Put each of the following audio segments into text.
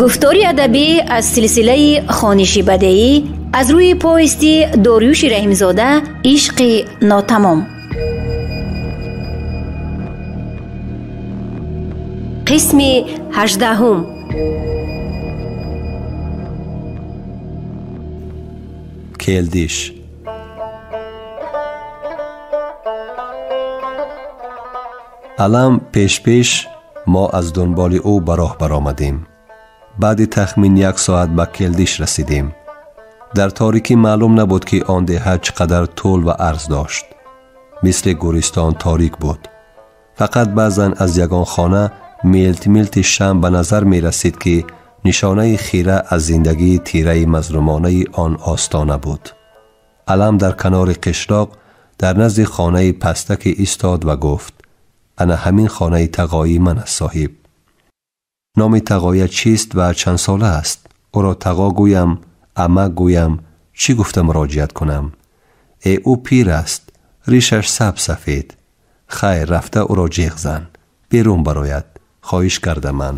Гуфтори адабӣ аз силсилаи хониши бадеӣ аз рӯи повести Дориюши Раҳимзода «Ишқи нотамом». Қисми 18. Келдиш. Алам пеш-пеш мо аз дунболи ӯ ба роҳ баромадем. Баъди тахмин 1 соат ба Келдиш расидем. Дар торикӣ маълум набуд, ки он деҳа чӣ қадар тӯл ва арз дошт. Мисли гӯристон торик буд. Фақат баъзан аз ягон хона милт-милти шам ба назар мерасид, ки нишонаи хира аз зиндагии тираи мазлумонаи он остона буд. Алам дар канори қишлоқ дар назди хонаи пастаке истод ва гуфт: ана ҳамин хонаи тағоии ман аст, соҳиб. Номи тағоя чист ва чанд сола аст? Ӯро тағо гӯям, амак гӯям, чӣ гуфта муроҷиат кунам? Э, ӯ пир аст, ришаш саб сафед. Хайр, рафта ӯро ҷеғ зан, берун барояд, хоҳиш карда ман.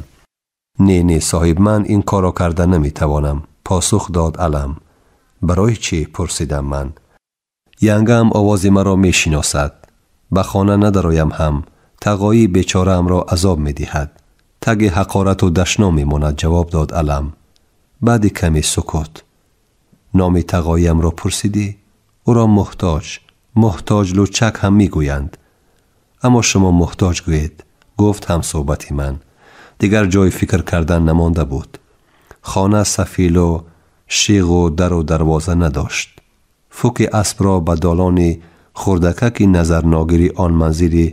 Не, не, соҳиб, ман ин корро карда наметавонам, посух дод Алам. Барои чӣ? Пурсидам ман. Янгаам овози маро мешиносад. Ба хона надароям ҳам, тағоии бечораамро азоб медиҳад. Таги ҳақорату дашном мемонад, ҷавоб дод Алам. Баъди каме сукут. Номи тағоиамро пурсидӣ? Ӯро муҳтоҷ, муҳтоҷ лучак ҳам мегӯянд. Аммо шумо муҳтоҷ гӯед, гуфт ҳамсӯҳбати ман. Дигар ҷои фикр кардан намонда буд. Хона сафилу шиғу дару дарвоза надошт. Фуки аспро ба долони хурдакаки назарногири он манзили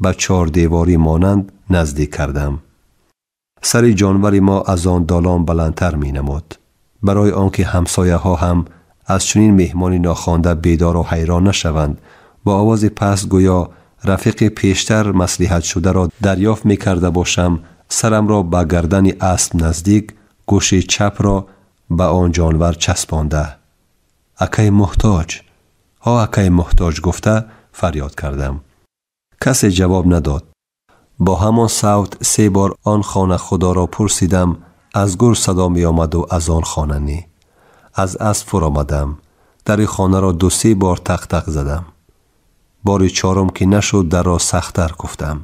ба чордеворӣ монанд наздик кардам. Сари ҷонвари мо аз он долон баландтар менамуд. Барои он ки ҳамсояҳо ҳам аз чунин меҳмони нохонда бедору ҳайрон нашаванд, бо овози паст гӯё рафиқи пештар маслиҳатшударо дарёфт мекарда бошам, сарамро ба гардани асп наздик, гӯши чапро ба он ҷонвар часпонда. Акай муҳтоҷ, ҳо акай муҳтоҷ гуфта фарёд кардам. Касе ҷавоб надод. Бо ҳамон савт 3 бор он хона худоро пурсидам, аз гур садо меомаду аз он хона не. Аз асп фуромадам. Дари хонаро 2-3 бор тақ-тақ задам. Бори чорум ки нашуд, дарро сахттар куфтам.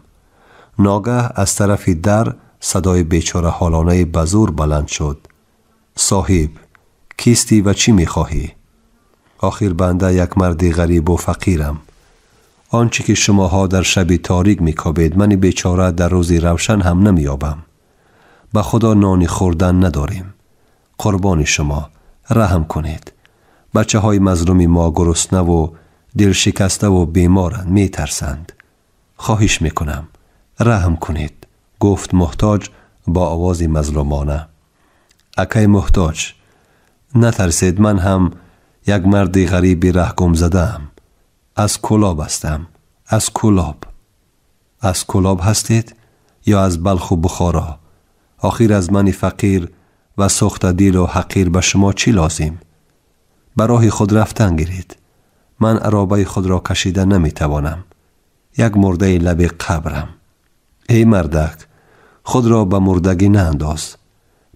Ногаҳ аз тарафи дар садои бечораҳолонаи ба зур баланд шуд. Соҳиб, кистӣ ва чӣ мехоҳӣ? Охир банда як марди ғарибу фақирам. Он чӣ ки шумоҳо дар шаби торик мекобед, мани бечора дар рӯзи равшан ҳам намеёбам. Ба худо нони хӯрдан надорем. Қурбони шумо, раҳм кунед. Бачаҳои мазлуми мо гуруснаву дилшикаставу беморанд, метарсанд. Хоҳиш мекунам, раҳм кунед, гуфт муҳтоҷ бо овози мазлумона. Акай муҳтоҷ, натарсед, ман ҳам як марди ғариби раҳгум задаам. Аз Кӯлоб ҳастам, аз Кӯлоб. Аз Кӯлоб ҳастед ё аз Балху Бухоро? Охир аз мани фақир ва сӯхтадилу ҳақир ба шумо чӣ лозим? Ба роҳи худ рафтан гиред. Ман аробаи худро кашида наметавонам. Як мурдаи лаби қабрам. Эй мардак, худро ба мурдагӣ наандоз.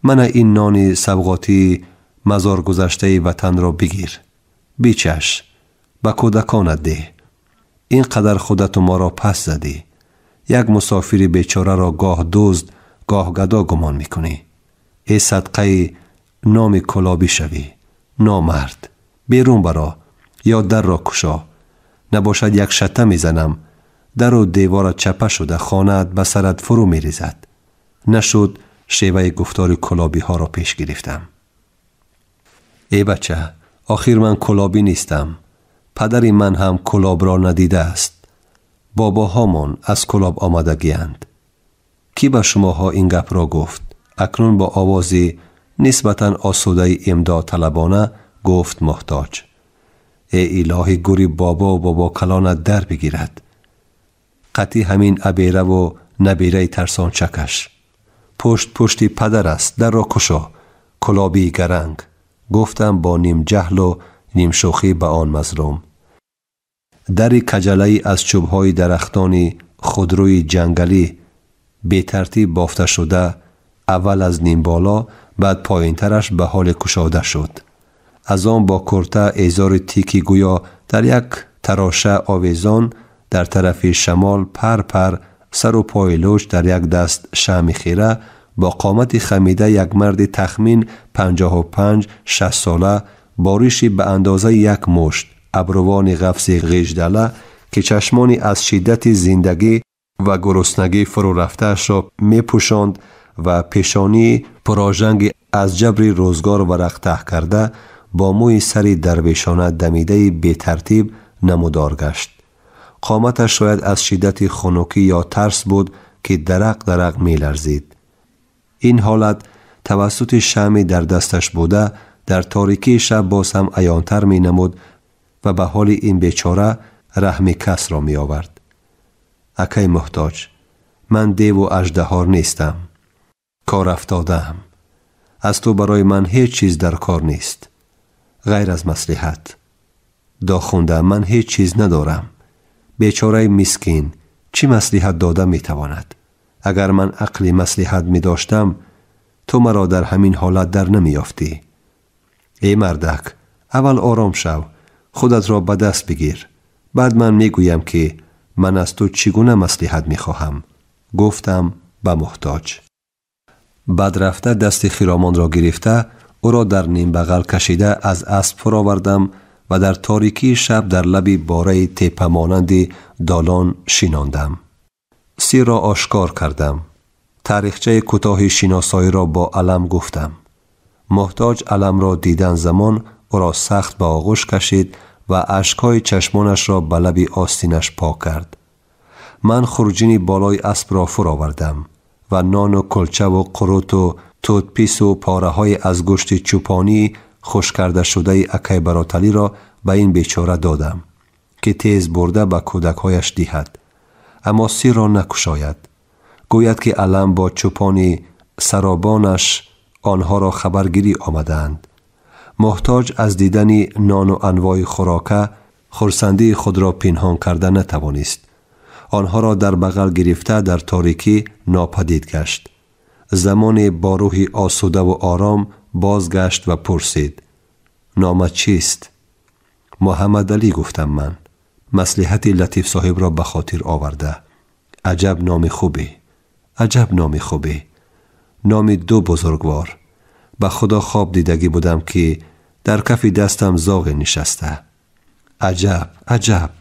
Мана ин нони савғотии мазоргузаштаи ватанро бигир. Бичаш, ба кӯдаконат деҳ. Ин қадар худату моро пас задӣ. Як мусофири бечораро гоҳ дузд, гоҳ гадо гумон мекунӣ. Эй садқаи номи кӯлобӣ шавӣ. Номард, берун баро ё дарро кушо. Набошад як шата мезанам. Дару деворат чапа шуда, хонаат ба сарат фурӯ мерезад. Нашуд, шеваи гуфтори кӯлобиҳоро пеш гирифтам. Эй бача, охир ман кӯлобӣ нестам. Падари ман ҳам кӯлобро надидааст. Бобоҳомон аз Кӯлоб омадагианд. Кӣ ба шумоҳо ин гапро гуфт? Акнун бо овози нисбатан осудаи имдодталабона гуфт муҳтоҷ. Э илоҳи, гури бобову бобокалонат дар бигирад. Қатъи ҳамин абераву набираи тарсончакаш. Пушт пушти падар аст, дарро кушо, кӯлобии гаранг, гуфтам бо нимҷаҳлу нимшӯхӣ ба он мазлум. Дари каҷалаи аз чӯбҳои дарахтони худрӯи ҷангалӣ бетартиб бофта шуда Аввал аз нимболо, баъд поинтараш ба ҳоле кушода шуд. Аз он бо курта эзори тики гӯё дар як тароша овезон дар тарафи шамол пар пар, сару пои лӯч, дар як даст шамъи хира, бо қомати хамида як марди тахмин 55-60 сола, бо риши ба андозаи як мушт, абрувони ғафси ғиждала, ки чашмони аз шиддати зиндагӣ ва гуруснагӣ фурӯ рафтаашро мепӯшонд ва пешонии пурожанги аз ҷабри рӯзгор варақ таҳ карда, бо мӯи сари дарвешона дамидаи бетартиб намудор гашт. Қоматаш шояд аз шиддати хунукӣ ё тарс буд, ки дарақ дарақ меларзид. Ин ҳолат тавассути шамъи дар дасташ буда дар торикии шаб боз ҳам аёнтар менамуд ва ба ҳоли ин бечора раҳми касро меовард. Акай муҳтоҷ, ман деву аждаҳор нестам, кор афтодаам. Аз ту барои ман ҳеҷ чиз дар кор нест ғайр аз маслиҳат. Дохунда, ман ҳеҷ чиз надорам. Бечораи мискин чӣ маслиҳат дода метавонад? Агар ман ақли маслиҳат медоштам, ту маро дар ҳамин ҳолат дар намеёфтӣ. Эй мардак, аввал ором шав, худатро ба даст бигир. Баъд ман мегӯям, ки ман аз ту чӣ гуна маслиҳат мехоҳам, гуфтам ба муҳтоҷ. Баъд рафта дасти хиромонро гирифта, ӯро дар нимбағал кашида аз асп фуровардам ва дар торикии шаб дар лаби бораи теппамонанди долон шинондам. Сирро ошкор кардам. Таърихчаи кӯтоҳи шиносоиро бо алам гуфтам. Муҳтоҷ аламро дидан замон ӯро сахт ба оғӯш кашид ва ашкҳои чашмонашро ба лаби остинаш пок кард. Ман хурҷини болои аспро фуровардам ва нону кулчаву қуруту тутпису пораҳое аз гӯшти чӯпонии хушк карда шудаи акай Бароталиро ба ин бечора додам, ки тез бурда ба кӯдакҳояш диҳад, аммо сирро накушояд. Гӯяд, ки алам бо чӯпони саробонаш онҳоро хабаргирӣ омадаанд. Муҳтоҷ аз дидани нону анвои хӯрока хурсандии худро пинҳон карда натавонист. Онҳоро дар бағал гирифта дар торикӣ нопадид гашт. Замоне бо рӯҳи осудаву ором бозгашт ва пурсид: номат чист? Муҳаммадалӣ, гуфтам ман, маслиҳати Латиф соҳибро ба хотир оварда. Аҷаб номи хубе, аҷаб номи хубе, номи ду бузургвор. Ба худо хоб дидагӣ будам, ки дар кафи дастам зоғе нишаста. Аҷаб, аҷаб,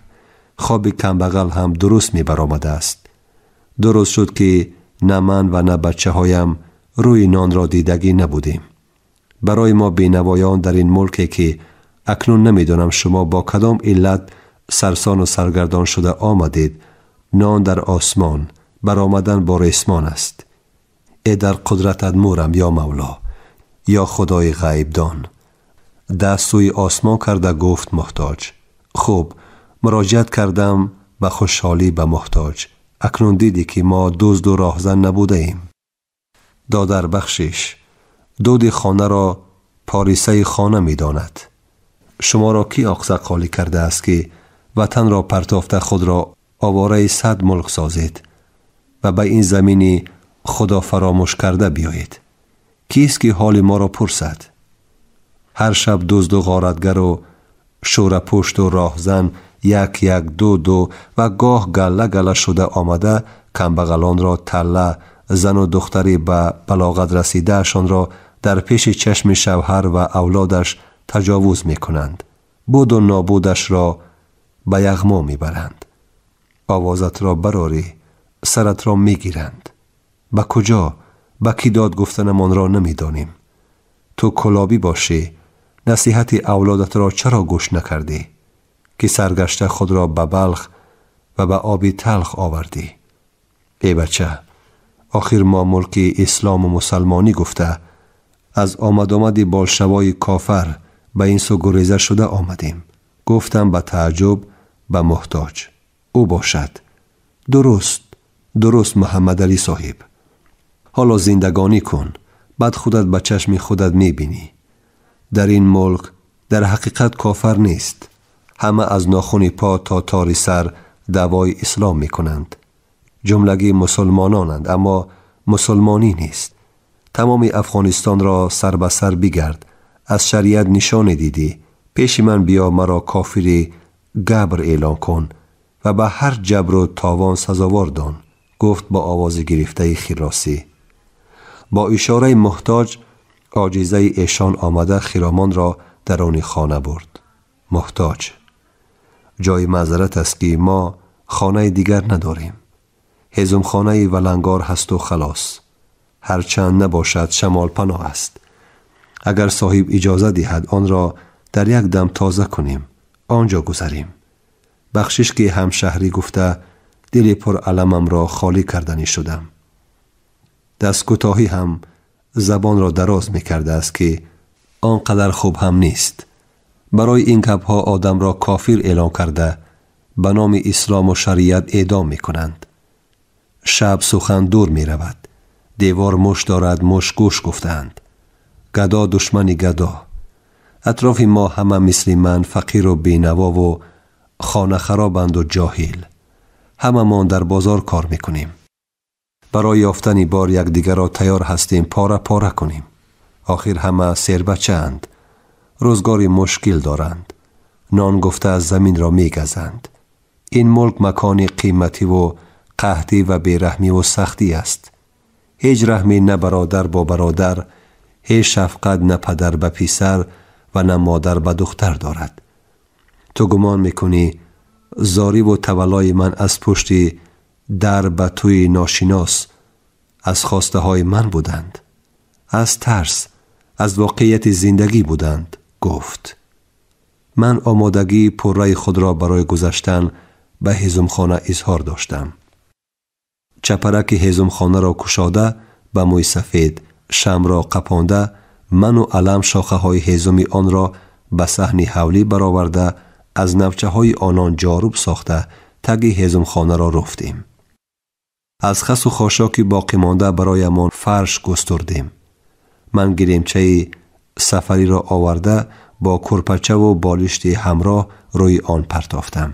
хоби камбағал ҳам дуруст мебаромадааст. Дуруст шуд, ки на ман ва на бачаҳоям рӯи нонро дидагӣ набудем. Барои мо бенавоён дар ин мулке, ки акнун намедонам шумо бо кадом иллат сарсону саргардон шуда омадед, нон дар осмон, баромадан бо ресмон аст. Э дар қудратат мурам, ё мавло, ё худои ғайбдон. Даст сӯи осмон карда гуфт муҳтоҷ. Хуб, муроҷиат кардам ба хушҳолӣ ба муҳтоҷ. Акнун дидӣ, ки мо дузду роҳзан набудаем. Додар, бахшиш, дуди хонаро порисаи хона медонад. Шуморо кӣ оқсақолӣ кардааст, ки ватанро партофта худро овораи 100 мулк созед ва ба ин замини худо фаромӯш карда биёед? Кист, ки ҳоли моро пурсад? Ҳар шаб дузду ғоратгару шӯрапушту роҳзан як як, ду ду ва гоҳ галла галла шуда омада камбағалонро талла, зану духтари ба балоғат расидаашонро дар пеши чашми шавҳар ва авлодаш таҷовуз мекунанд, буду нобудашро ба яғмо мебаранд. Овозатро барорӣ, саратро мегиранд. Ба куҷо, ба кӣ дод гуфтанамонро намедонем. Ту кулобӣ бошӣ, насиҳати авлодатро чаро гӯш накардӣ, ки саргашта худро ба Балх ва ба оби талх овардӣ? Эй бача, охир мо мулки ислому мусалмонӣ гуфта аз омадомади болшавои кофар ба ин сӯ гуреза шуда омадем, гуфтам ба тааҷҷуб ба муҳтоҷ. Ӯ бошад. Дуруст, дуруст, Муҳаммадалӣ соҳиб. Ҳоло зиндагонӣ кун, баъд худат ба чашми худат мебинӣ. Дар ин мулк дар ҳақиқат кофар нест. Ҳама аз нохуни по то тори сар даъвои ислом мекунанд. Ҷумлагӣ мусулмононанд, аммо мусулмонӣ нест. Тамоми Афғонистонро сар ба сар бигард, аз шариат нишоне дидӣ, пеши ман биё, маро кофири габр эълон кун ва ба ҳар ҷабру товон сазовор дон, гуфт бо овози гирифтаи хиросӣ. Бо ишораи муҳтоҷ оҷизаи эшон омада хиромонро даруни хона бурд. Муҳтоҷ: ҷои маъзарат аст, ки мо хонаи дигар надорем. Ҳезумхонаи валангор ҳасту халос. Ҳарчанд набошад, шамол паноҳ аст. Агар соҳиб иҷоза диҳад, онро дар як дам тоза кунем, он ҷо гузарем. Бахшиш, ки ҳамшаҳрӣ гуфта дили пураламамро холӣ карданӣ шудам. Дасткӯтоҳӣ ҳам забонро дароз мекардааст, ки он қадар хуб ҳам нест. Барои ин гапҳо одамро кофир эълон карда ба номи ислому шариат эъдом мекунанд. Шаб сухан дур меравад. Девор муш дорад, муш гӯш гуфтаанд. Гадо душмани гадо. Атрофи мо ҳама мисли ман фақиру бенавову хонахаробанду ҷоҳил. Ҳамамон дар бозор кор мекунем. Барои ёфтани бор якдигарро тайёр ҳастем пора пора кунем. Охир ҳама сербачаанд, рӯзгори мушкил доранд, нон гуфта аз заминро мегазанд. Ин мулк макони қимативу қаҳдӣ ва бераҳмиву сахтӣ аст. Ҳеҷ раҳме на бародар бо бародар, ҳеҷ шафқат на падар ба писар ва на модар ба духтар дорад. Ту гумон мекунӣ зориву таваллои ман аз пушти дар ба тӯи ношинос аз хостаҳои ман буданд? Аз тарс, аз воқеияти зиндагӣ буданд, гуфт. Ман омодагии пурраи худро барои гузаштан ба ҳезумхона изҳор доштам. Чапараки ҳезумхонаро кушода, ба мӯи сафед шамро қапонда, ману Алам шохаҳои ҳезуми онро ба саҳни ҳавлӣ бароварда, аз навчаҳои онон ҷоруб сохта, таги ҳезумхонаро руфтем. Аз хасу хошоки боқимонда бароямон фарш густурдем. Ман гилемчаи сафариро оварда бо курпачаву болишти ҳамроҳ рӯи он партофтам.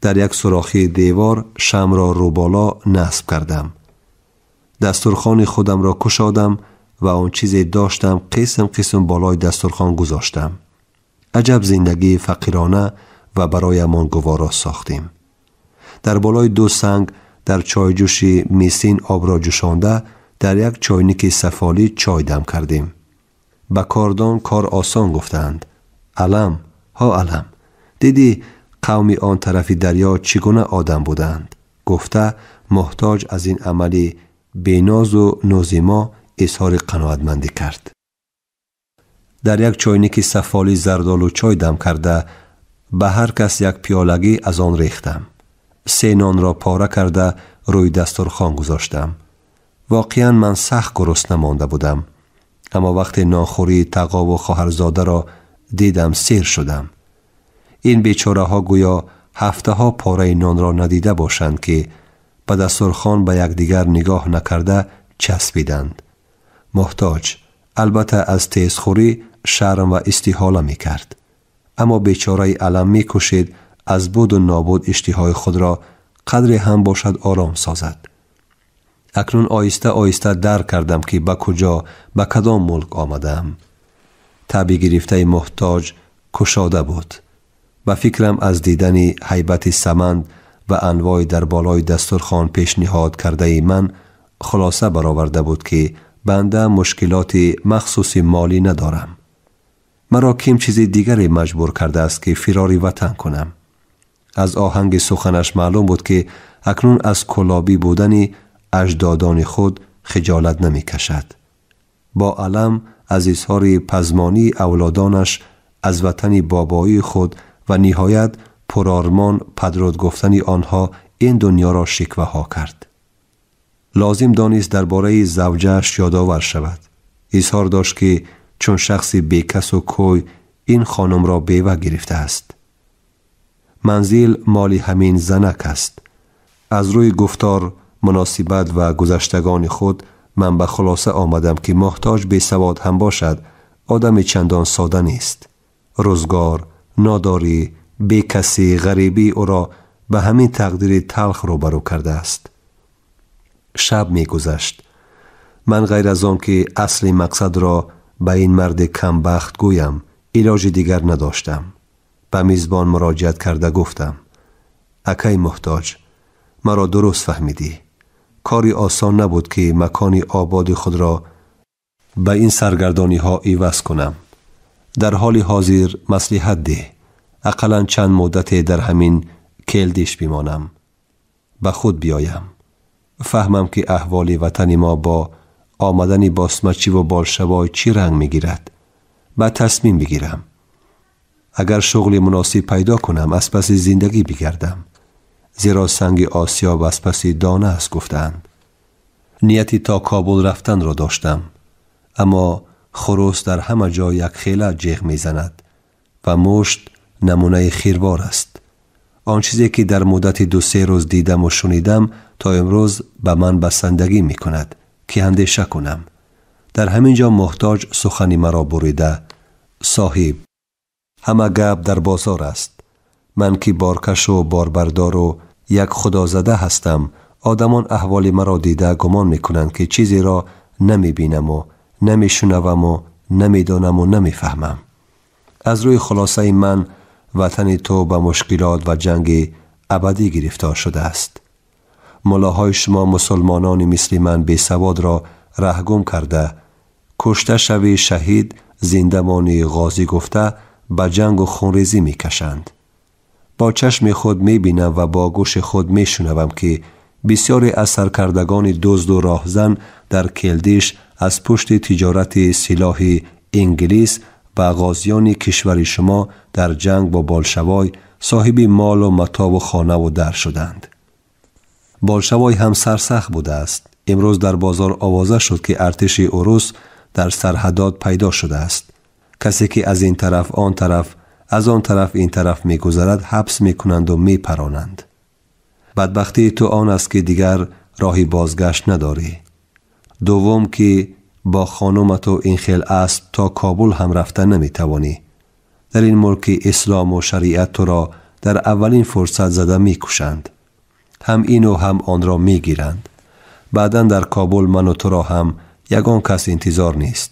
Дар як сурохии девор шамро рӯболо насб кардам. Дастурхони худамро кушодам ва он чизе доштам қисм қисм болои дастурхон гузоштам. Аҷаб зиндагии фақирона ва бароямон гуворо сохтем. Дар болои ду санг дар чойҷӯши мисин обро ҷӯшонда, дар як чойники сафолӣ чой дам кардем. Ба кордон кор осон гуфтаанд. Алам, ҳо Алам, дидӣ қавми он тарафи дарё чӣ гуна одам буданд? Гуфта муҳтоҷ аз ин амали бенозу нӯзи мо изҳори қаноатмандӣ кард. Дар як чойники сафолӣ зардолу чой дам карда, ба ҳар кас як пиёлагӣ аз он рехтам. Се нонро пора карда рӯи дастурхон гузоштам. Воқеан ман сахт гурусна монда будам, аммо вақте нонхӯрии тағову хоҳарзодаро дидам, сер шудам. Ин бечораҳо гӯё ҳафтаҳо пораи нонро надида бошанд, ки ба дастурхон ба якдигар нигоҳ накарда часпиданд. Муҳтоҷ албатта аз тезхӯрӣ шарм ва истиҳола мекард, аммо бечораи Алам мекӯшид аз буду нобуд иштиҳои худро қадре ҳам бошад ором созад. Акнун оҳиста оҳиста дарк кардам, ки ба куҷо, ба кадом мулк омадаам. Таби гирифтаи муҳтоҷ кушода буд. Ба фикрам аз дидани ҳайбати саманд ва анвои дар болои дастурхон пешниҳод кардаи ман хулоса бароварда буд, ки банда мушкилоти махсуси молӣ надорам. Маро ким чизи дигаре маҷбур кардааст, ки фирори ватан кунам. Аз оҳанги суханаш маълум буд, ки акнун аз кулобӣ будани аҷдодони худ хиҷолат намекашад. Бо Алам аз изҳори пазмонии авлодонаш аз ватани бобоии худ ва ниҳоят пурормон падруд гуфтани онҳо ин дунёро шикваҳо кард. Лозим донист дар бораи завҷааш ёдовар шавад. Изҳор дошт, ки чун шахси бекасу кӯй ин хонумро бева гирифтааст. Манзил моли ҳамин занак аст. Аз рӯи гуфтор, муносибат ва гузаштагони худ ман ба хулоса омадам, ки муҳтоҷ бесавод ҳам бошад, одами чандон сода нест. Рӯзгор, нодорӣ, бекасӣ, ғарибӣ ӯро ба ҳамин тақдири талх рӯбарӯ кардааст. Шаб мегузашт. Ман ғайр аз он ки асли мақсадро ба ин марди камбахт гӯям, илоҷи дигар надоштам. Ба мизбон муроҷиат карда гуфтам: акай муҳтоҷ, маро дуруст фаҳмидӣ. Кори осон набуд ки макони ободи худро ба ин саргардониҳо иваз кунам. Дар ҳоли ҳозир маслиҳат деҳ, ақаллан чанд муддате дар ҳамин Келдиш бимонам, ба худ биёям, фаҳмам ки аҳволи ватани мо бо омадани босмачиву болшавой чӣ ранг мегирад, ба тасмим бигирам. Агар шуғли муносиб пайдо кунам, аз паси зиндагӣ бигардам, зеро санги осиёб аз паси дона аст, гуфтаанд. Нияти то Кобул рафтанро доштам, аммо хурӯс дар ҳама ҷой якхела ҷеғ мезанад ва мушт намунаи хирвор аст. Он чизе ки дар муддати 2-3 рӯз дидаму шунидам, то имрӯз ба ман басандагӣ мекунад ки андеша кунам. Дар ҳамин ҷо муҳтоҷ сухани маро бурида: соҳиб, ҳама гап дар бозор аст. Ман ки боркашу борбардору як худозада ҳастам, одамон аҳволи маро дида гумон мекунанд ки чизеро намебинаму намешунаваму намедонаму намефаҳмам. Аз рӯи хулосаи ман ватани ту ба мушкилот ва ҷанги абадӣ гирифтор шудааст. Муллоҳои шумо мусулмонони мисли ман бесаводро раҳгум карда, кушта шави шаҳид, зинда монӣ ғозӣ гуфта ба ҷангу хунрезӣ мекашанд. Бо чашми худ мебинам ва бо гӯши худ мешунавам ки бисёре аз саркардагони дузду роҳзан дар Келдиш аз пушти тиҷорати силоҳи инглис ва ғозиёни кишвари шумо дар ҷанг бо болшавой соҳиби молу матову хонаву дар шуданд. Болшавой ҳам сарсахт будааст. Имрӯз дар бозор овоза шуд ки артиши урус дар сарҳадот пайдо шудааст. Касе ки аз ин тараф он тараф, аз он тараф ин тараф мегузарад, ҳабс мекунанду мепаронанд. Бадбахтии ту он аст ки дигар роҳи бозгашт надорӣ. Дуввум ки бо хонумату ин хел асб то Кобул ҳам рафта наметавонӣ. Дар ин мулки ислому шариат туро дар аввалин фурсат зада мекушанд. Ҳам ину ҳам онро мегиранд. Баъдан дар Кобул ману туро ҳам ягон кас интизор нест.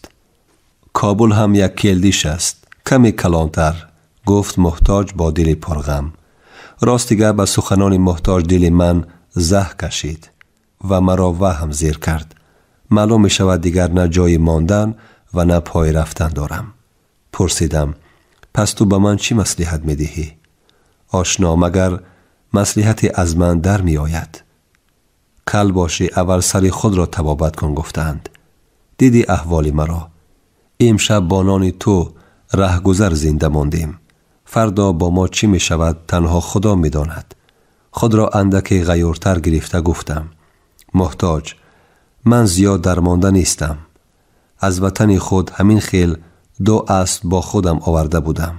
Кобул ҳам як Келдиш аст, каме калонтар, гуфт муҳтоҷ бо дили пурғам. Рости гап, ба суханони муҳтоҷ дили ман заҳ кашид ва маро ваҳм зер кард. Маълум мешавад дигар на ҷои мондан ва на пой рафтан дорам. Пурсидам: пас ту ба ман чӣ маслиҳат медиҳӣ? Ошно, магар маслиҳате аз ман дар меояд? Кал бошӣ, аввал сари худро табобат кун, гуфтаанд. Диди аҳволи маро. Имшаб бо нони ту раҳгузар зинда мондем. Фардо бо мо чӣ мешавад, танҳо Худо медонад. Худро андаке ғайюртар гирифта гуфтам: муҳтоҷ, ман зиёд дармонда нестам. Аз ватани худ ҳамин хел 2 асб бо худам оварда будам.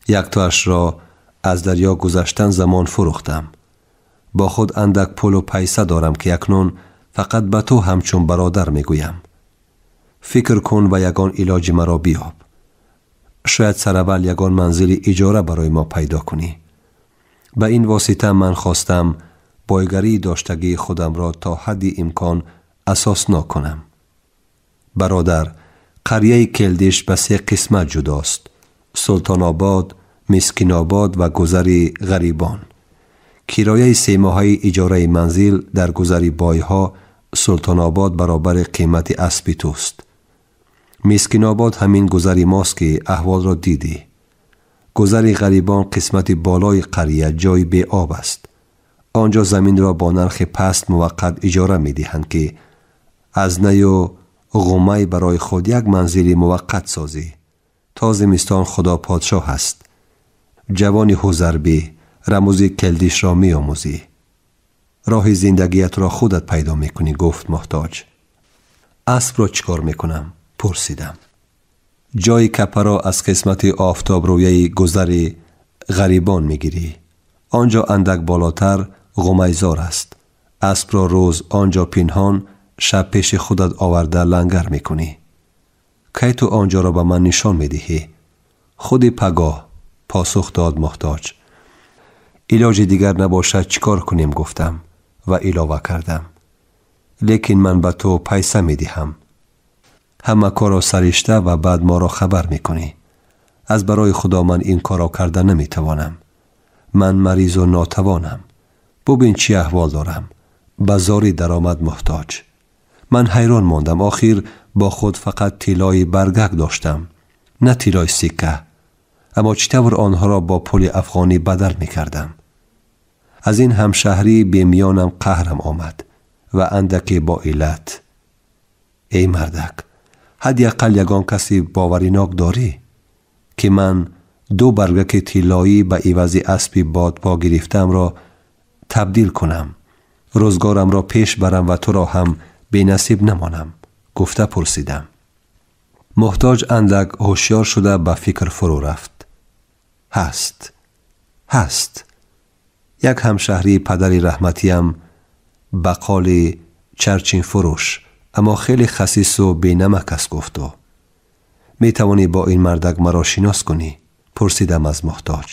Яктоашро аз дарё гузаштан замон фурӯхтам. Бо худ андак пулу пайса дорам ки акнун фақат ба ту ҳамчун бародар мегӯям. Фикр кун ва ягон илоҷи маро биёб. Шояд сараввал ягон манзили иҷора барои мо пайдо кунӣ. Ба ин восита ман хостам бойгарии доштагии худамро то ҳадди имкон асоснок кунам. Бародар, қарияи Келдиш ба 3 қисмат ҷудост: Султонобод, Мискинобод ва гузари ғарибон. Кирояи семоҳаи иҷораи манзил дар гузари бойҳо Султонобод баробари қимати аспи туст. Мискинобод ҳамин гузари мост ки аҳволро дидӣ. Гузари ғарибон қисмати болои қария ҷои беоб аст. Он ҷо заминро бо нархи паст муваққат иҷора медиҳанд ки аз наю ғумай барои худ як манзили муваққат созӣ. То зимистон Худо подшоҳ аст. Ҷавони ҳузарбӣ, рамузи Келдишро меомӯзӣ. Роҳи зиндагиятро худат пайдо мекунӣ, гуфт муҳтоҷ. Аспро чӣ кор мекунам? Пурсидам. Ҷои капаро аз қисмати офтобрӯяи гузари ғарибон мегирӣ. Он ҷо андак болотар ғумайзор аст. Аспро рӯз он ҷо пинҳон, шаб пеши худат оварда лангар мекунӣ. Кай ту он ҷоро ба ман нишон медиҳӣ? Худи пагоҳ, посух дод муҳтоҷ. Илоҷи дигар набошад, чӣ кор кунем, гуфтам ва илова кардам. Лекин ман ба ту пайса медиҳам. Ҳама корро саришта ва баъд моро хабар мекунӣ. Аз барои Худо ман ин корро карда наметавонам. Ман маризу нотавонам. Бубин чӣ аҳвол дорам. Ба зорӣ даромад муҳтоҷ. Ман ҳайрон мондам. Охир бо худ фақат тиллои баргак доштам, на тиллои сикка. Аммо чӣ тавр онҳоро бо пули афғонӣ бадал мекардам? Аз ин ҳамшаҳрии бемиёнам қаҳрам омад ва андаке бо иллат. Эй мардак, ҳадди ақал ягон каси боваринок дорӣ, ки ман ду баргаки тиллоӣ ба ивази аспи бодпо гирифтаамро табдил кунам, рӯзгорамро пеш барам ва туро ҳам бенасиб намонам? Гуфта пурсидам. Муҳтоҷ андак ҳушёр шуда ба фикр фурӯ рафт. Ҳаст, ҳаст. Як ҳамшаҳрии падари раҳматиям, бақоли чарчинфурӯш, аммо хеле хасису бенамак аст, гуфту. Метавонӣ бо ин мардак маро шинос кунӣ? Пурсидам аз муҳтоҷ.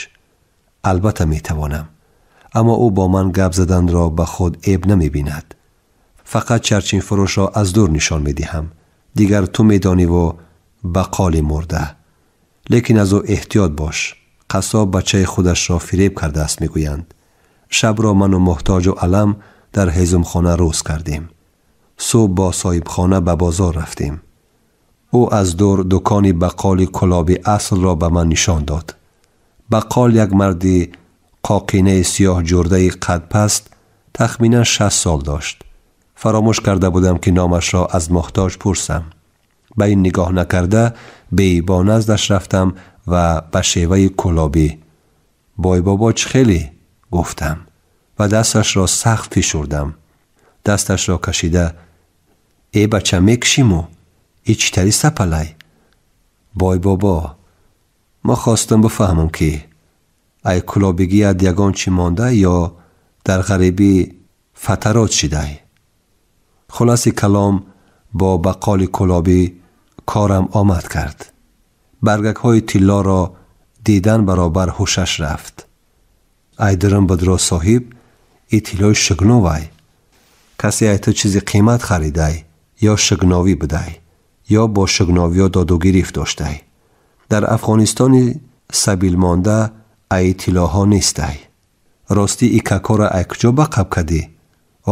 Албатта метавонам, аммо ӯ бо ман гап заданро ба худ эб намебинад. Фақат чарчинфурӯшро аз дур нишон медиҳам. Дигар ту медониву бақоли мурда. Лекин аз ӯ эҳтиёт бош. Қассоб бачаи худашро фиреб кардааст, мегӯянд. Шабро ману муҳтоҷу Алам дар ҳезумхона рӯз кардем. Субҳ бо соҳибхона ба бозор рафтем. Ӯ аз дур дукони бақоли кулоби аслро ба ман нишон дод. Бақол як марди қоқинаи сиёҳ ҷурдаи қадпаст, тахминан 60 сол дошт. Фаромӯш карда будам, ки номашро аз муҳтоҷ пурсам. Ба ин нигоҳ накарда бо наздаш рафтам ва ба шеваи кулобӣ: бой бобо, чӣ хеле? Гуфтам ва дасташро сахт фишурдам. Дасташро кашида: э бача, мекушиму и чӣ тари сапалай? Бой бобо, ма хостам бифаҳмам, ки ай кулобигият ягон чӣ монда ё дар ғарибӣ фатарот шидай. Хулоси калом, бо бақоли кулобӣ корам омад кард. Баргакҳои тиллоро дидан баробар ҳушаш рафт. Айдирам будро соҳиб, и тиллои шигновай. Касе ай ту чизи қимат харидай ё шигновӣ будай, ё бо шигновиё додугирифт доштай. Дар Афғонистони сабилмонда ай тиллоҳо нестай. Ростӣ и какора ай куҷо ба қаб кардӣ?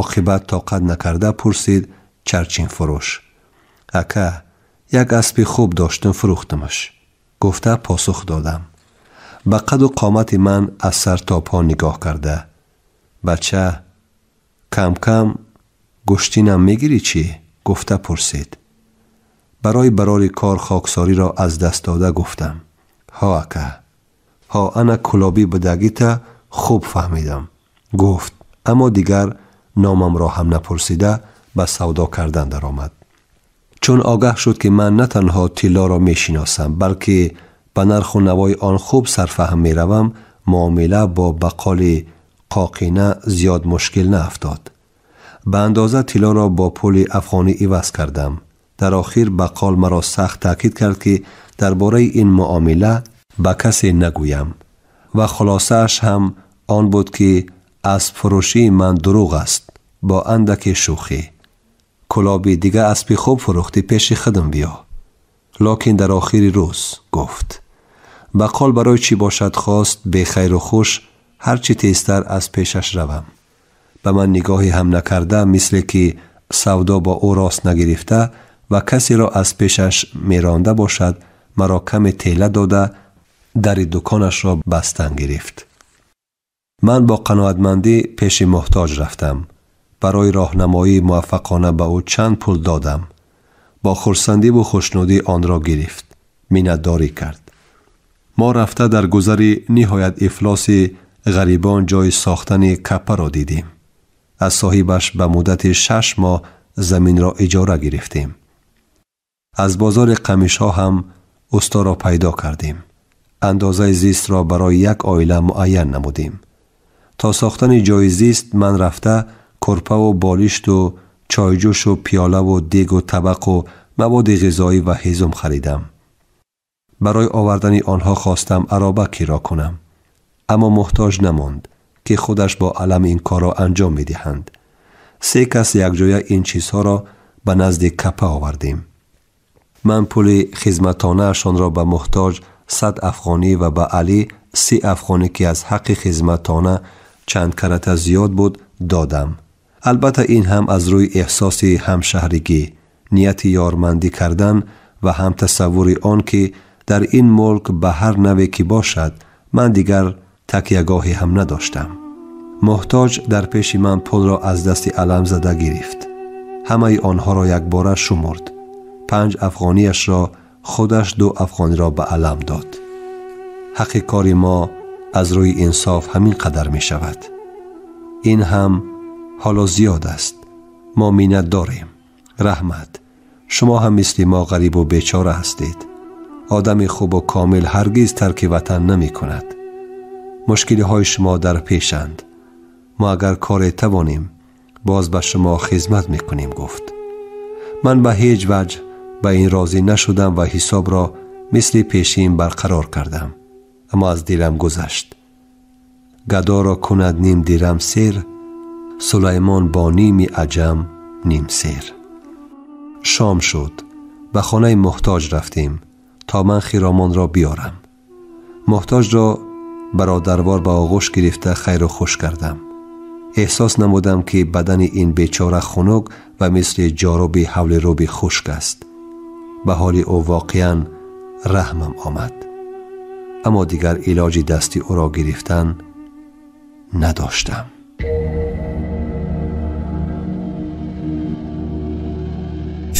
Оқибат тоқат накарда пурсид чарчинфурӯш. Ака, як аспи хуб доштум, фурӯхтамаш, гуфта посух додам. Ба қаду қомати ман аз сар то по нигоҳ карда: бача, кам-кам гӯштинам мегирӣ чӣ? Гуфта пурсид. Барои барори кор хоксориро аз даст дода гуфтам: ҳо ака, ҳо, ана кулобӣ будагита хуб фаҳмидам, гуфт, аммо дигар номамро ҳам напурсида ба савдо кардан даромад. Чун огаҳ шуд, ки ман на танҳо тиллоро мешиносам, балки ба нарху навои он хуб сарфаҳм меравам, муомила бо бақоли қоқина зиёд мушкил наафтод. Ба андоза тиллоро бо пули афғонӣ иваз кардам. Дар охир бақол маро сахт таъкид кард, ки дар бораи ин муомила ба касе нагӯям ва хулосааш ҳам он буд, ки аспфурӯшии ман дурӯғ аст, бо андаке шӯхӣ. Кулоби, дига аспи хуб фурӯхтӣ, пеши худам биё. Локин дар охири рӯз, гуфт. Бақол барои чӣ бошад хост бехайру хуш ҳарчи тезтар аз пешаш равам. Ба ман нигоҳе ҳам накарда, мисле ки савдо бо ӯ рост нагирифта ва касеро аз пешаш меронда бошад, маро каме тела дода, дари дуконашро бастан гирифт. Ман бо қаноатмандӣ пеши муҳтоҷ рафтам. Барои роҳнамоии муваффақона ба ӯ чанд пул додам. Бо хурсандиву хушнудӣ онро гирифт, миннатдорӣ кард. Мо рафта дар гузари ниҳоят ифлоси ғарибон ҷои сохтани каппаро дидем. Аз соҳибаш ба муддати 6 моҳ заминро иҷора гирифтем. Аз бозори қамишҳо ҳам усторо пайдо кардем. Андозаи зистро барои як оила муайян намудем. То сохтани ҷои зист ман рафта курпаву болишту чойҷӯшу пиёлаву дегу табақу маводи ғизоӣ ва ҳезум харидам. Барои овардани онҳо хостам ароба киро кунам, аммо муҳтоҷ намонд, ки худаш бо алам ин корро анҷом медиҳанд. Се кас якҷоя ин чизҳоро ба назди капа овардем. Ман пули хизматонаашонро ба муҳтоҷ 100 афғонӣ ва ба Алӣ 30 афғонӣ, ки аз ҳаққи хизматона чанд карата зиёд буд, додам. Албатта ин ҳам аз рӯи эҳсоси ҳамшаҳригӣ, нияти ёрмандӣ кардан ва ҳам тасаввури он, ки дар ин мулк ба ҳар наве ки бошад, ман дигар такягоҳе ҳам надоштам. Муҳтоҷ дар пеши ман пулро аз дасти Алам зада гирифт. Ҳамаи онҳоро якбора шумурд. 5 афғонияшро худаш, 2 афғониро ба Алам дод. Ҳаққи кори мо аз рӯи инсоф ҳамин қадар мешавад. Ин ҳам ҳоло зиёд аст. Мо миннат дорем. Раҳмат. Шумо ҳам мисли мо ғарибу бечора ҳастед. Одами хубу комил ҳаргиз тарки ватан намекунад. Мушкилиҳои шумо дар пешанд. Мо агар коре тавонем, боз ба шумо хизмат мекунем, гуфт. Ман ба ҳеҷ ваҷҳ ба ин розӣ нашудам ва ҳисобро мисли пешин барқарор кардам. Аммо аз дилам гузашт. Гадоро кунад ним дирам сер, Сулаймон бо ними аҷам ним сер. Шом шуд. Ба хонаи муҳтоҷ рафтем то ман хиромонро биёрам. Муҳтоҷро бародарвор ба оғӯш гирифта хайру хуш кардам. Эҳсос намудам, ки бадани ин бечора хунук ва мисли ҷоруби ҳавлируби хушк аст. Ба ҳоли ӯ воқеан раҳмам омад. Аммо дигар илоҷи дасти ӯро гирифтан надоштам.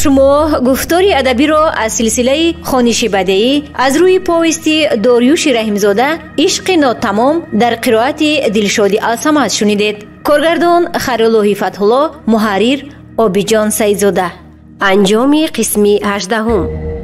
Шумо гуфтори адабиро аз силсилаи хониши бадеӣ аз рӯи повести Дориюши Раҳимзода «Ишқи нотамом» дар қироати Дилшоди Алсамад шунидед. Коргардон Хайруллоҳи Фатҳулло, муҳаррир Обиҷон Саидзода. Анҷоми қисми 18.